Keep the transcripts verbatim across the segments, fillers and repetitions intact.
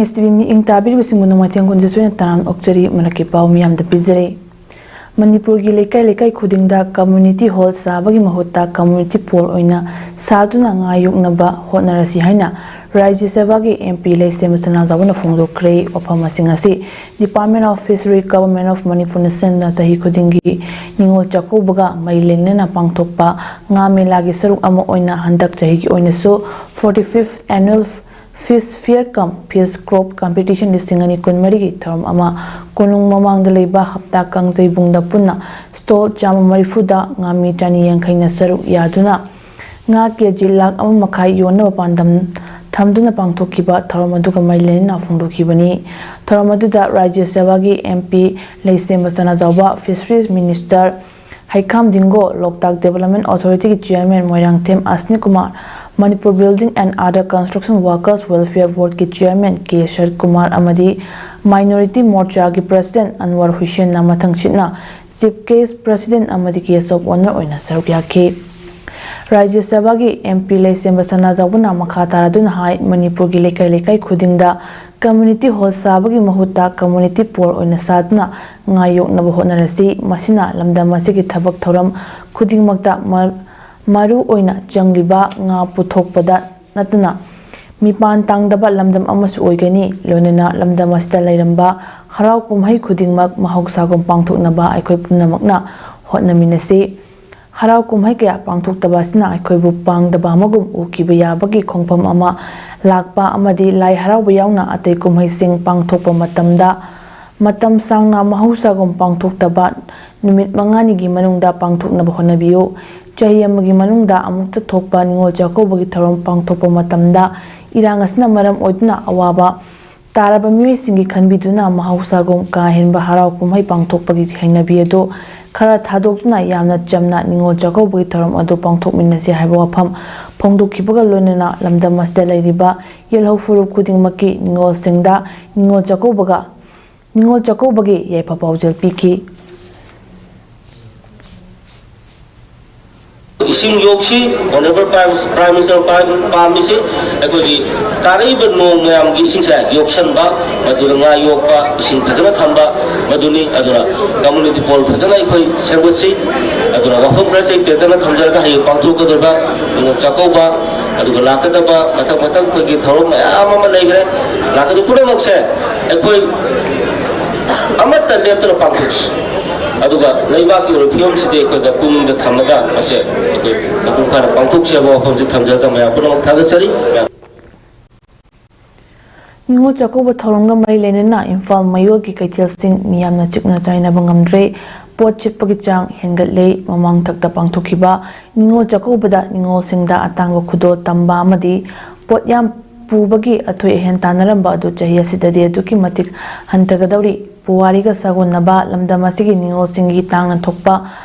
ꯑꯦꯁ T V ꯃꯤꯠꯌꯦꯡ ꯇꯥꯕꯤꯔꯤꯕꯁꯤꯡꯕꯨ ꯅꯣꯡꯃꯥꯏꯊꯦꯝ ꯀꯨꯟꯖꯁꯣꯏꯅ ꯇꯔꯥꯝꯅ ꯑꯣꯛꯆꯔꯤ꯫ ꯃꯔꯛꯀꯤ ꯄꯥꯎ ꯃꯤꯌꯥꯝꯗ ꯄꯤꯖꯔꯤ꯫ ꯃꯅꯤꯄꯨꯔꯒꯤ ꯂꯩꯀꯥꯏ ꯂꯩꯀꯥꯏ ꯈꯨꯗꯤꯡꯗ community hall ꯁꯥꯕꯒꯤ ꯃꯍꯨꯠꯇ community pool ꯑꯣꯏꯅ ꯁꯥꯗꯨꯅ ꯉꯥ ꯌꯣꯛꯅꯕ ꯍꯣꯠꯅꯔꯁꯤ ꯍꯥꯏꯅ ꯔꯥꯖ꯭ꯌ ꯁꯚꯥꯒꯤ ꯑꯦꯝ ꯄꯤ ꯂꯩꯁꯦꯝꯕ ꯁꯅꯥꯖꯥꯎꯕꯅ ꯐꯣꯡꯗꯣꯛꯈ꯭ꯔꯦ꯫ ꯋꯥꯐꯝ ꯑꯁꯤꯡ ꯑꯁꯤ Department of Fishery, Government of ꯃꯅꯤꯄꯨꯔꯅ ꯁꯤꯟꯗꯨꯅ ꯆꯍꯤ ꯈꯨꯗꯤꯡꯒꯤ ꯅꯤꯉꯣꯜ ꯆꯥꯛꯀꯧꯕꯒ ꯃꯔꯤ ꯂꯩꯅꯅ ꯄꯥꯡꯊꯣꯛꯄ ꯉꯥ ꯃꯦꯂꯥꯒꯤ ꯁꯔꯨꯛ ꯑꯃ ꯑꯣꯏꯅ ꯍꯟꯗꯛ ꯆꯍꯤꯒꯤ ꯑꯣꯏꯅꯁꯨ forty fifth Annual Fish Fair cum Fish Crop Competition ꯂꯤꯁꯤꯡ ꯑꯅꯤ ꯀꯨꯟꯃꯔꯤꯒꯤ ꯊꯧꯔꯝ ꯑꯃ ꯀꯣꯅꯨꯡ ꯃꯃꯥꯡꯗ ꯂꯩꯕ ꯍꯞꯇꯥ ꯀꯥꯡꯖꯩꯕꯨꯡꯗ ꯄꯨꯟꯅ stall ꯆꯥꯝꯃ ꯃꯔꯤꯐꯨꯗ ꯉꯥꯃꯤ ꯆꯅꯤ ꯌꯥꯡꯈꯩꯅ ꯁꯔꯨꯛ ꯌꯥꯗꯨꯅ ꯉꯥ ꯀꯦꯖꯤ ꯂꯥꯈ ꯑꯃ ꯃꯈꯥꯏ ꯌꯣꯟꯅꯕ ꯄꯥꯟꯗꯝ ꯊꯝꯗꯨꯅ ꯄꯥꯡꯊꯣꯛꯈꯤꯕ ꯊꯧꯔꯝ ꯑꯗꯨꯒ ꯃꯔꯤ ꯂꯩꯅꯅ ꯐꯣꯡꯗꯣꯛꯈꯤꯕꯅꯤ꯫ ꯊꯧꯔꯝ ꯑꯗꯨꯗ ꯔꯥꯖ꯭ꯌ ꯁꯚꯥꯒꯤ M P Leishemba Sanajaoba, Fisheries Minister Heikham Dingo, Loktak Development Authority ꯒꯤ Chairman Moirangthem Asni Kumar, Manipur Building and Other Construction Workers Welfare Board ꯀꯤ Chairman ꯀꯦ ꯁꯔꯠ ꯀꯨꯃꯥꯔ ꯑꯃꯗꯤ Minority ꯃꯣꯔꯆꯥꯒꯤ President ꯑꯟꯋꯔ ꯍꯨꯏꯁꯦꯟꯅ ꯃꯊꯪꯁꯤꯠꯅ Chief Guest, President ꯑꯃꯗꯤ Guest of Honour ꯑꯣꯏꯅ ꯁꯔꯨꯛ ꯌꯥꯈꯤ꯫ ꯔꯥꯖ꯭ꯌ ꯁꯚꯥꯒꯤ ꯑꯦꯝ ꯄꯤ ꯂꯩꯁꯦꯝꯕ ꯁꯅꯥꯖꯥꯎꯕꯅ ꯃꯈꯥ ꯇꯥꯔꯗꯨꯅ ꯍꯥꯏ, ꯃꯅꯤꯄꯨꯔꯒꯤ ꯂꯩꯀꯥꯏ ꯂꯩꯀꯥꯏ ꯈꯨꯗꯤꯡꯗ community hall ꯁꯥꯕꯒꯤ ꯃꯍꯨꯠꯇ community pool ꯑꯣꯏꯅ ꯁꯥꯗꯨꯅ ꯉꯥ ꯌꯣꯛꯅꯕ ꯍꯣꯠꯅꯔꯁꯤ꯫ ꯃꯁꯤꯅ ꯂꯝꯗꯝ ꯑꯁꯤꯒꯤ ꯊꯕꯛ ꯊꯧꯔꯝ ꯈꯨꯗꯤꯡꯃꯛꯇ ꯃ-, ꯃꯔꯨ ꯑꯣꯏꯅ ꯆꯪꯂꯤꯕ ꯉꯥ ꯄꯨꯊꯣꯛꯄꯗ ꯅꯠꯇꯅ ꯃꯤꯄꯥꯟ ꯇꯥꯡꯗꯕ ꯂꯝꯗꯝ ꯑꯃꯁꯨ ꯑꯣꯏꯒꯅꯤ꯫ ꯂꯣꯏꯅꯅ ꯂꯝꯗꯝ ꯑꯁꯤꯗ ꯂꯩꯔꯝꯕ ꯍꯔꯥꯎ ꯀꯨꯝꯍꯩ ꯈꯨꯗꯤꯡꯃꯛ ꯃꯍꯧꯁꯥꯒꯨꯝ ꯄꯥꯡꯊꯣꯛꯅꯕ ꯑꯩꯈꯣꯏ ꯄꯨꯝꯅꯃꯛꯅ ꯍꯣꯠꯅꯃꯤꯟꯅꯁꯤ꯫ ꯍꯔꯥꯎ ꯀꯨꯝꯍꯩ ꯀꯌꯥ ꯄꯥꯡꯊꯣꯛꯇꯕ ꯑꯁꯤꯅ ꯑꯩꯈꯣꯏꯕꯨ ꯄꯥꯡꯗꯕ ꯑꯃꯒꯨꯝ ꯎꯈꯤꯕ ꯌꯥꯕꯒꯤ ꯈꯣꯡꯐꯝ ꯑꯃ ꯂꯥꯛꯄ ꯑꯃꯗꯤ ꯂꯥꯏ ꯍꯔꯥꯎꯕ ꯌꯥꯎꯅ ꯑꯇꯩ ꯀꯨꯝꯍꯩꯁꯤꯡ ꯄꯥꯡꯊꯣꯛꯄ ꯃꯇꯝꯗ ꯃꯇꯝ ꯁꯥꯡꯅ ꯃꯍꯧꯁꯥꯒꯨꯝ ꯄꯥꯡꯊꯣꯛꯇꯕ ꯅꯨꯃꯤꯠ ꯃꯉꯥꯅꯤꯒꯤ ꯃꯅꯨꯡꯗ ꯄꯥꯡꯊꯣꯛꯅꯕ ꯍꯣꯠꯅꯕꯤꯌꯨ꯫ ꯆꯍꯤ ꯑꯃꯒꯤ ꯃꯅꯨꯡꯗ ꯑꯃꯨꯛꯇ ꯊꯣꯛꯄ ꯅꯤꯉꯣꯜ ꯆꯥꯛꯀꯧꯕꯒꯤ ꯊꯧꯔꯝ ꯄꯥꯡꯊꯣꯛꯄ ꯃꯇꯝꯗ ꯏꯔꯥꯡ ꯑꯁꯤꯅ ꯃꯔꯝ ꯑꯣꯏꯗꯨꯅ ꯑꯋꯥꯕ ꯇꯥꯔꯕ ꯃꯤꯑꯣꯏꯁꯤꯡꯒꯤ ꯈꯟꯕꯤꯗꯨꯅ ꯃꯍꯧꯁꯥꯒꯨꯝ ꯀꯥ ꯍꯦꯟꯕ ꯍꯔꯥꯎ ꯀꯨꯝꯍꯩ ꯄꯥꯡꯊꯣꯛꯄꯒꯤ ꯍꯩꯅꯕꯤ ꯑꯗꯨ ꯈꯔ ꯊꯥꯗꯣꯛꯇꯨꯅ ꯌꯥꯝꯅ ꯆꯝꯅ ꯅꯤꯉꯣꯜ ꯆꯥꯛꯀꯧꯕꯒꯤ ꯊꯧꯔꯝ ꯑꯗꯨ ꯄꯥꯡꯊꯣꯛꯃꯤꯟꯅꯁꯤ ꯍꯥꯏꯕ ꯋꯥꯐꯝ ꯐꯣꯡꯗꯣꯛꯈꯤꯕꯒ ꯂꯣꯏꯅꯅ ꯂꯝꯗꯝ ꯑꯁꯤꯗ ꯂꯩꯔꯤꯕ ꯌꯦꯜꯍꯧ ꯐꯨꯔꯨꯞ ꯈꯨꯗꯤꯡꯃꯛꯀꯤ ꯅꯤꯉꯣꯜꯁꯤꯡꯗ ꯅꯤꯉꯣꯜ ꯆꯥꯛꯀꯧꯕꯒ, ꯅꯤꯉꯣꯜ ꯆꯥꯛꯀꯧꯕꯒꯤ ꯌꯥꯏꯐ ꯄꯥꯎꯖꯦꯜ ꯄꯤꯈꯤ꯫ ꯏꯁꯤꯡ ꯌꯣꯛꯁꯤ꯫ Honourable Prime Minister ꯄꯥꯝꯃꯤꯁꯤ ꯑꯩꯈꯣꯏꯒꯤ ꯇꯥꯔꯛꯏꯕ ꯅꯣꯡ ꯃꯌꯥꯝꯒꯤ ꯏꯁꯤꯡꯁꯦ ꯌꯣꯛꯁꯟꯕ, ꯃꯗꯨꯗ ꯉꯥ ꯌꯣꯛꯄ, ꯏꯁꯤꯡ ꯐꯖꯅ ꯊꯝꯕ, ꯃꯗꯨꯅꯤ꯫ ꯑꯗꯨꯅ community pool ꯐꯖꯅ ꯑꯩꯈꯣꯏ ꯁꯦꯝꯒꯠꯁꯤ꯫ ꯑꯗꯨꯅ ꯋꯥꯐꯝ ꯈꯔꯁꯦ ꯇꯦꯟꯇꯛꯅ ꯊꯝꯖꯔꯒ, ꯍꯌꯦꯡ ꯄꯥꯡꯊꯣꯛꯀꯗꯧꯔꯤꯕ ꯅꯤꯉꯣꯜ ꯆꯥꯛꯀꯧꯕ, ꯑꯗꯨꯒ ꯂꯥꯛꯀꯗꯕ ꯃꯊꯪ ꯃꯊꯪ ꯑꯩꯈꯣꯏꯒꯤ ꯊꯧꯔꯝ ꯃꯌꯥꯝ ꯑꯃ ꯂꯩꯈ꯭ꯔꯦ꯫ ꯂꯥꯛꯀꯗꯕ ꯄꯨꯝꯅꯃꯛꯁꯦ ꯑꯩꯈꯣꯏ ꯑꯃꯠꯇ ꯂꯦꯞꯇꯅ ꯄꯥꯡꯊꯣꯛꯁꯤ꯫ ꯑꯗꯨꯒ ꯂꯩꯕꯥꯛꯀꯤ ꯑꯣꯏꯕ ꯐꯤꯕꯝꯁꯤꯗꯤ ꯑꯩꯈꯣꯏꯗ ꯄꯨꯛꯅꯤꯡꯗ ꯊꯝꯃꯒ ꯃꯁꯦ ꯑꯩꯈꯣꯏ ꯃꯄꯨꯡ ꯐꯥꯅ ꯄꯥꯡꯊꯣꯛꯁꯤ ꯍꯥꯏꯕ ꯋꯥꯐꯝꯁꯤ ꯊꯝꯖꯔꯒ ꯃꯌꯥꯝ ꯄꯨꯝꯅꯃꯛ ꯊꯥꯒꯠꯆꯔꯤ꯫ ꯅꯤꯉꯣꯜ ꯆꯥꯛꯀꯧꯕ ꯊꯧꯔꯝꯒ ꯃꯔꯤ ꯂꯩꯅꯅ ꯏꯝꯐꯥꯜ ꯃꯌꯣꯜꯒꯤ ꯀꯩꯊꯦꯜꯁꯤꯡ ꯃꯤꯌꯥꯝꯅ ꯆꯤꯛꯅ ꯆꯥꯏꯅꯕ ꯉꯝꯗ꯭ꯔꯦ꯫ ꯄꯣꯠ ꯆꯤꯛꯄꯒꯤ ꯆꯥꯡ ꯍꯦꯟꯒꯠꯂꯦ꯫ ꯃꯃꯥꯡꯊꯛꯇ ꯄꯥꯡꯊꯣꯛꯈꯤꯕ ꯅꯤꯉꯣꯜ ꯆꯥꯛꯀꯧꯕꯗ ꯅꯤꯉꯣꯜꯁꯤꯡꯗ ꯑꯇꯥꯡꯕ ꯈꯨꯗꯣꯜ ꯇꯝꯕ ꯑꯃꯗꯤ ꯄꯣꯠ ꯌꯥꯝ ꯄꯨꯕꯒꯤ ꯑꯊꯣꯏ ꯑꯍꯦꯟ ꯇꯥꯟꯅꯔꯝꯕ ꯑꯗꯨ ꯆꯍꯤ ꯑꯁꯤꯗꯗꯤ ꯑꯗꯨꯛꯀꯤ ꯃꯇꯤꯛ ꯍꯟꯊꯒꯗꯧꯔꯤ꯫ ꯄꯨꯋꯥꯔꯤꯒ ꯁꯥꯒꯣꯟꯅꯕ ꯂꯝꯗꯝ ꯑꯁꯤꯒꯤ ꯅꯤꯉꯣꯜꯁꯤꯡꯒꯤ ꯇꯥꯡꯅ ꯊꯣꯛꯄ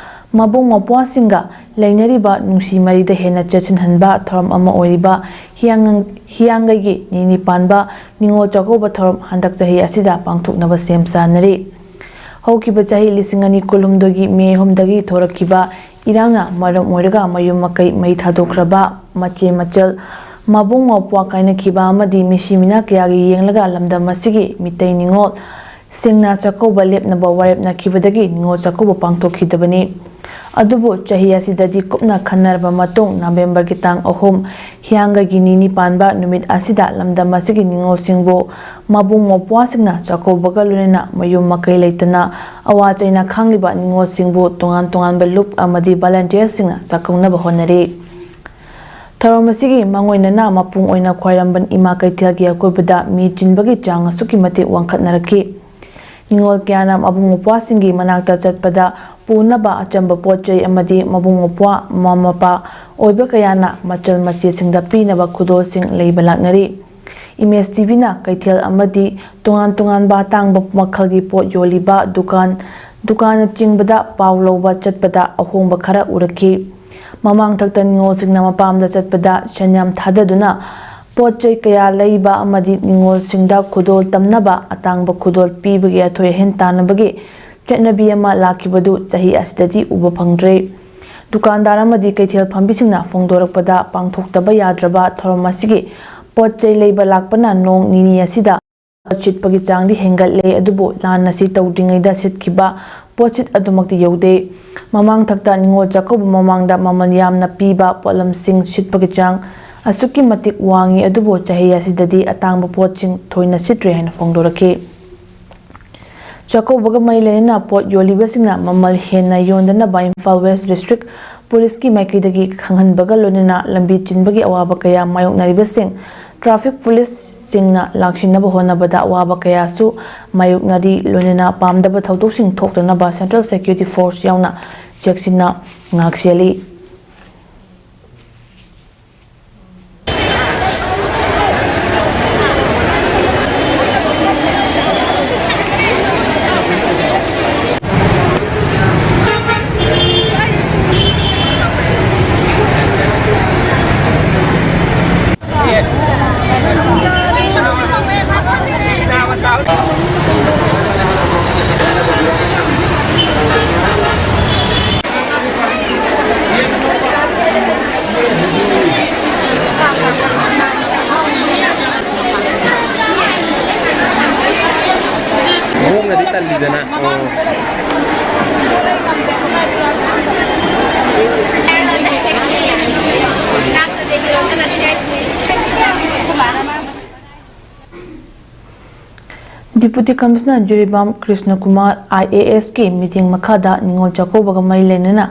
ꯃꯕꯨꯡ ꯃꯧꯄ꯭ꯋꯥꯁꯤꯡꯒ ꯂꯩꯅꯔꯤꯕ ꯅꯨꯡꯁꯤ ꯃꯔꯤꯗ ꯍꯦꯟꯅ ꯆꯦꯠꯁꯤꯟꯍꯟꯕ ꯊꯧꯔꯝ ꯑꯃ ꯑꯣꯏꯔꯤꯕ ꯍꯤꯌꯥꯡ-, ꯍꯤꯌꯥꯡꯒꯩꯒꯤ ꯅꯤꯅꯤ ꯄꯥꯟꯕ ꯅꯤꯉꯣꯜ ꯆꯥꯛꯀꯧꯕ ꯊꯧꯔꯝ ꯍꯟꯗꯛ ꯆꯍꯤ ꯑꯁꯤꯗ ꯄꯥꯡꯊꯣꯛꯅꯕ ꯁꯦꯝ ꯁꯥꯅꯔꯤ꯫ ꯍꯧꯈꯤꯕ ꯆꯍꯤ ꯂꯤꯁꯤꯡ ꯑꯅꯤ ꯀꯨꯟꯍꯨꯝꯗꯣꯏꯒꯤ ꯃꯦ ꯑꯍꯨꯝꯗꯒꯤ ꯊꯣꯔꯛꯈꯤꯕ ꯏꯔꯥꯡꯅ ꯃꯔꯝ ꯑꯣꯏꯔꯒ ꯃꯌꯨꯝ ꯃꯀꯩ ꯃꯩ ꯊꯥꯗꯣꯛꯈ꯭ꯔꯕ ꯃꯆꯦ ꯃꯆꯜ, ꯃꯕꯨꯡ ꯃꯧꯄ꯭ꯋꯥ ꯀꯥꯏꯅꯈꯤꯕ ꯑꯃꯗꯤ ꯃꯤꯁꯤ ꯃꯤꯅꯥ ꯀꯌꯥꯒꯤ ꯌꯦꯡꯂꯒ ꯂꯝꯗꯝ ꯑꯁꯤꯒꯤ ꯃꯤꯇꯩ ꯅꯤꯉꯣꯜ ꯁꯤꯡꯅ ꯆꯥꯛꯀꯧꯕ ꯂꯦꯞꯅꯕ ꯋꯥꯔꯦꯞꯅꯈꯤꯕꯗꯒꯤ ꯅꯤꯉꯣꯜ ꯆꯥꯛꯀꯧꯕ ꯄꯥꯡꯊꯣꯛꯈꯤꯗꯕꯅꯤ꯫ ꯑꯗꯨꯕꯨ ꯆꯍꯤ ꯑꯁꯤꯗꯗꯤ ꯀꯨꯞꯅ ꯈꯟꯅꯔꯕ ꯃꯇꯨꯡ ꯅꯕꯦꯝꯕꯔꯒꯤ ꯇꯥꯡ ꯑꯍꯨꯝ, ꯍꯤꯌꯥꯡꯒꯩꯒꯤ ꯅꯤꯅꯤ ꯄꯥꯟꯕ ꯅꯨꯃꯤꯠ ꯑꯁꯤꯗ ꯂꯝꯗꯝ ꯑꯁꯤꯒꯤ ꯅꯤꯉꯣꯜꯁꯤꯡꯕꯨ ꯃꯕꯨꯡ ꯃꯧꯄ꯭ꯋꯥꯁꯤꯡꯅ ꯆꯥꯛꯀꯧꯕꯒ ꯂꯣꯏꯅꯅ ꯃꯌꯨꯝ ꯃꯀꯩ ꯂꯩꯇꯅ ꯑꯋꯥ ꯆꯩꯅ ꯈꯥꯡꯂꯤꯕ ꯅꯤꯉꯣꯜꯁꯤꯡꯕꯨ ꯇꯣꯉꯥꯟ ꯇꯣꯉꯥꯟꯕ ꯂꯨꯞ ꯑꯃꯗꯤ ꯚꯣꯂꯟꯇꯤꯌꯔꯁꯤꯡꯅ ꯆꯥꯛꯀꯧꯅꯕ ꯍꯣꯠꯅꯔꯤ꯫ ꯊꯧꯔꯝ ꯑꯁꯤꯒꯤ ꯃꯥꯡꯑꯣꯏꯅꯅ ꯃꯄꯨꯡ ꯑꯣꯏꯅ ꯈ꯭ꯋꯥꯏꯔꯝꯕꯟ ꯏꯃꯥ ꯀꯩꯊꯦꯜꯒꯤ ꯑꯀꯣꯏꯕꯗ ꯃꯤ ꯆꯤꯟꯕꯒꯤ ꯆꯥꯡ ꯑꯁꯨꯛꯀꯤ ꯃꯇꯤꯛ ꯋꯥꯡꯈꯠꯅꯔꯛꯈꯤ꯫ ꯅꯤꯉꯣꯜ ꯀꯌꯥꯅ ꯃꯕꯨꯡ ꯃꯧꯄ꯭ꯋꯥꯁꯤꯡꯒꯤ ꯃꯅꯥꯛꯇ ꯆꯠꯄꯗ ꯄꯨꯅꯕ ꯑꯆꯝꯕ ꯄꯣꯠ ꯆꯩ ꯑꯃꯗꯤ ꯃꯕꯨꯡ ꯃꯧꯄ꯭ꯋꯥ, ꯃꯃꯥ ꯃꯄꯥ ꯑꯣꯏꯕ ꯀꯌꯥꯅ ꯃꯆꯜ ꯃꯆꯦꯁꯤꯡꯗ ꯄꯤꯅꯕ ꯈꯨꯗꯣꯜꯁꯤꯡ ꯂꯩꯕ ꯂꯥꯛꯅꯔꯤ꯫ ꯏꯃꯦꯖ ꯇꯤꯚꯤꯅ ꯀꯩꯊꯦꯜ ꯑꯃꯗꯤ ꯇꯣꯉꯥꯟ ꯇꯣꯉꯥꯟꯕ ꯑꯇꯥꯡꯕ ꯃꯈꯜꯒꯤ ꯄꯣꯠ ꯌꯣꯜꯂꯤꯕ ꯗꯨꯀꯥꯟ, ꯗꯨꯀꯥꯟꯅꯆꯤꯡꯕꯗ ꯄꯥꯎ ꯂꯧꯕ ꯆꯠꯄꯗ ꯑꯍꯣꯡꯕ ꯈꯔ ꯎꯔꯛꯈꯤ꯫ ꯃꯃꯥꯡꯊꯛꯇ ꯅꯤꯉꯣꯜꯁꯤꯡꯅ ꯃꯄꯥꯝꯗ ꯆꯠꯄꯗ ꯁꯦꯟ ꯌꯥꯝ ꯊꯥꯗꯗꯨꯅ ꯄꯣꯠ ꯆꯩ ꯀꯌꯥ ꯂꯩꯕ ꯑꯃꯗꯤ ꯅꯤꯉꯣꯜꯁꯤꯡꯗ ꯈꯨꯗꯣꯜ ꯇꯝꯅꯕ ꯑꯇꯥꯡꯕ ꯈꯨꯗꯣꯜ ꯄꯤꯕꯒꯤ ꯑꯊꯣꯏ ꯑꯍꯦꯟ ꯇꯥꯟꯅꯕꯒꯤ ꯆꯠꯅꯕꯤ ꯑꯃ ꯂꯥꯛꯈꯤꯕꯗꯨ ꯆꯍꯤ ꯑꯁꯤꯗꯗꯤ ꯎꯕ ꯐꯪꯗ꯭ꯔꯦ꯫ ꯗꯨꯀꯥꯟꯗꯥꯔ ꯑꯃꯗꯤ ꯀꯩꯊꯦꯜ ꯐꯝꯕꯤꯁꯤꯡꯅ ꯐꯣꯡꯗꯣꯔꯛꯄꯗ, ꯄꯥꯡꯊꯣꯛꯇꯕ ꯌꯥꯗ꯭ꯔꯕ ꯊꯧꯔꯝ ꯑꯁꯤꯒꯤ ꯄꯣꯠ ꯆꯩ ꯂꯩꯕ ꯂꯥꯛꯄꯅ ꯅꯣꯡ ꯅꯤꯅꯤ ꯑꯁꯤꯗ ꯄꯣꯠ ꯁꯤꯠꯄꯒꯤ ꯆꯥꯡꯗꯤ ꯍꯦꯟꯒꯠꯂꯦ, ꯑꯗꯨꯕꯨ ꯂꯥꯟ ꯑꯁꯤ ꯇꯧꯗ꯭ꯔꯤꯉꯩꯗ ꯁꯤꯠꯈꯤꯕ ꯄꯣꯠꯁꯤꯠ ꯑꯗꯨꯃꯛꯇꯤ ꯌꯧꯗꯦ꯫ ꯃꯃꯥꯡ ꯊꯛꯇ ꯅꯤꯉꯣꯜ ꯆꯥꯛꯀꯧꯕ ꯃꯃꯥꯡꯗ ꯃꯃꯜ ꯌꯥꯝꯅ ꯄꯤꯕ ꯄꯣꯠꯂꯝꯁꯤꯡ ꯁꯤꯠꯄꯒꯤ ꯆꯥꯡ ꯑꯁꯨꯛꯀꯤ ꯃꯇꯤꯛ ꯋꯥꯡꯏ, ꯑꯗꯨꯕꯨ ꯆꯍꯤ ꯑꯁꯤꯗꯗꯤ ꯑꯇꯥꯡꯕ ꯄꯣꯠꯁꯤꯡ ꯊꯣꯏꯅ ꯁꯤꯠꯇ꯭ꯔꯦ ꯍꯥꯏꯅ ꯐꯣꯡꯗꯣꯔꯛꯈꯤ꯫ ꯆꯥꯛꯀꯧꯕꯒ ꯃꯔꯤ ꯂꯩꯅꯅ ꯄꯣꯠ ꯌꯣꯜꯂꯤꯕꯁꯤꯡꯅ ꯃꯃꯜ ꯍꯦꯟꯅ ꯌꯣꯟꯗꯅꯕ ꯏꯝꯐꯥꯜ ꯋꯦꯁ ꯗꯤꯁꯇ꯭ꯔꯤꯛ ꯄꯨꯂꯤꯁꯀꯤ ꯃꯥꯏꯀꯩꯗꯒꯤ ꯈꯪꯍꯟꯕꯒ ꯂꯣꯏꯅꯅ ꯂꯝꯕꯤ ꯆꯤꯟꯕꯒꯤ ꯑꯋꯥꯕ ꯀꯌꯥ ꯃꯥꯌꯣꯛꯅꯔꯤꯕꯁꯤꯡ ꯇ꯭ꯔꯥꯐꯤꯛ ꯄꯨꯂꯤꯁꯁꯤꯡꯅ ꯂꯥꯛꯁꯤꯟꯅꯕ ꯍꯣꯠꯅꯕꯗ ꯑꯋꯥꯕ ꯀꯌꯥꯁꯨ ꯃꯥꯌꯣꯛꯅꯔꯤ꯫ ꯂꯣꯏꯅꯅ ꯄꯥꯝꯗꯕ ꯊꯧꯗꯣꯛꯁꯤꯡ ꯊꯣꯛꯇꯅꯕ ꯁꯦꯟꯇ꯭ꯔꯦꯜ ꯁꯦꯀ꯭ꯌꯨꯔꯤꯇꯤ ꯐꯣꯔꯁ ꯌꯥꯎꯅ ꯆꯦꯛꯁꯤꯟꯅ ꯉꯥꯛꯁꯦꯜꯂꯤ꯫ ꯃꯑꯣꯡꯅꯗꯤ ꯇꯜꯂꯤꯗꯅ꯫ ꯑꯣ꯫ Deputy Commissioner Jiribam Krishna Kumar, I A ꯑꯦꯁꯀꯤ ꯃꯤꯠꯌꯦꯡ ꯃꯈꯥꯗ ꯅꯤꯉꯣꯜ ꯆꯥꯛꯀꯧꯕꯒ ꯃꯔꯤ ꯂꯩꯅꯅ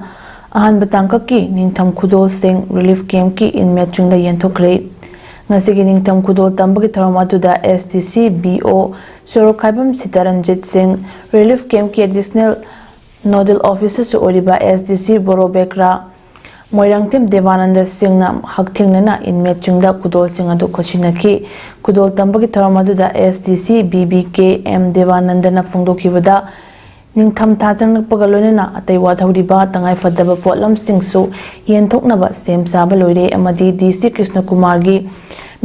ꯑꯍꯥꯟꯕ ꯇꯥꯡꯀꯛꯀꯤ ꯅꯤꯡꯊꯝ ꯈꯨꯗꯣꯜꯁꯤꯡ ꯔꯤꯂꯤꯐ ꯀꯦꯝꯞꯀꯤ ꯏꯟꯃꯦꯠꯁꯤꯡꯗ ꯌꯦꯟꯊꯣꯛꯈ꯭ꯔꯦ꯫ ꯉꯁꯤꯒꯤ ꯅꯤꯡꯊꯝ ꯈꯨꯗꯣꯜ ꯇꯝꯕꯒꯤ ꯊꯧꯔꯝ ꯑꯗꯨꯗ ꯑꯦꯁ ꯗꯤ ꯁꯤ ꯕꯤ ꯑꯣ ꯁꯣꯔꯣꯛꯈꯥꯏꯕꯝ ꯁꯤꯇꯥꯔꯟꯖꯤꯠ ꯁꯤꯡ, ꯔꯤꯂꯤꯐ ꯀꯦꯝꯞꯀꯤ ꯑꯦꯗꯤꯁꯅꯦꯜ ꯅꯣꯗꯦꯜ ꯑꯣꯐꯤꯁꯔꯁꯨ ꯑꯣꯏꯔꯤꯕ ꯑꯦꯁ ꯗꯤ ꯁꯤ ꯕꯣꯔꯣ ꯕꯦꯀ꯭ꯔꯥ, ꯃꯣꯏꯔꯥꯡꯊꯦꯝ ꯗꯦꯕꯥꯅꯟꯗ ꯁꯤꯡꯅ ꯍꯛꯊꯦꯡꯅꯅ ꯏꯟꯃꯦꯠꯁꯤꯡꯗ ꯈꯨꯗꯣꯜꯁꯤꯡ ꯑꯗꯨ ꯈꯨꯠꯁꯤꯟꯅꯈꯤ꯫ ꯈꯨꯗꯣꯜ ꯇꯝꯕꯒꯤ ꯊꯧꯔꯝ ꯑꯗꯨꯗ S D C B B K M ꯗꯦꯕꯥꯅꯟꯗꯅ ꯐꯣꯡꯗꯣꯛꯈꯤꯕꯗ, ꯅꯤꯡꯊꯝ ꯊꯥ ꯆꯪꯂꯛꯄꯒ ꯂꯣꯏꯅꯅ ꯑꯇꯩ ꯋꯥꯠꯍꯧꯔꯤꯕ ꯇꯉꯥꯏꯐꯗꯕ ꯄꯣꯠꯂꯝꯁꯤꯡꯁꯨ ꯌꯦꯟꯊꯣꯛꯅꯕ ꯁꯦꯝ ꯁꯥꯕ ꯂꯣꯏꯔꯦ ꯑꯃꯗꯤ ꯗꯤ ꯁꯤ ꯀ꯭ꯔꯤꯁꯅꯀꯨꯃꯥꯔꯒꯤ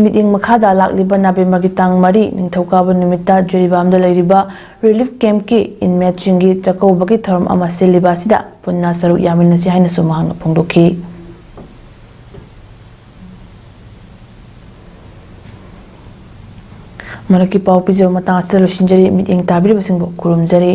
ꯃꯤꯠꯌꯦꯡ ꯃꯈꯥꯗ ꯂꯥꯛꯂꯤꯕ ꯅꯕꯦꯝꯕꯔꯒꯤ ꯇꯥꯡ ꯃꯔꯤ ꯅꯤꯡꯊꯧꯀꯥꯕ ꯅꯨꯃꯤꯠꯇ ꯖꯤꯔꯤꯕꯥꯝꯗ ꯂꯩꯔꯤꯕ ꯔꯤꯂꯤꯐ ꯀꯦꯝꯞꯀꯤ ꯏꯟꯃꯦꯠꯁꯤꯡꯒꯤ ꯆꯥꯛꯀꯧꯕꯒꯤ ꯊꯧꯔꯝ ꯑꯃ ꯁꯤꯜꯂꯤꯕ ꯑꯁꯤꯗ ꯄꯨꯟꯅ ꯁꯔꯨꯛ ꯌꯥꯃꯤꯟꯅꯁꯤ ꯍꯥꯏꯅꯁꯨ ꯃꯍꯥꯛꯅ ꯐꯣꯡꯗꯣꯛꯈꯤ꯫ ꯃꯔꯛꯀꯤ ꯄꯥꯎ ꯄꯤꯖꯕ ꯃꯇꯥꯡ ꯑꯁꯤꯗ ꯂꯣꯏꯁꯤꯟꯖꯔꯤ꯫ ꯃꯤꯠꯌꯦꯡ ꯇꯥꯕꯤꯔꯤꯕꯁꯤꯡꯕꯨ ꯈꯨꯔꯨꯝꯖꯔꯤ꯫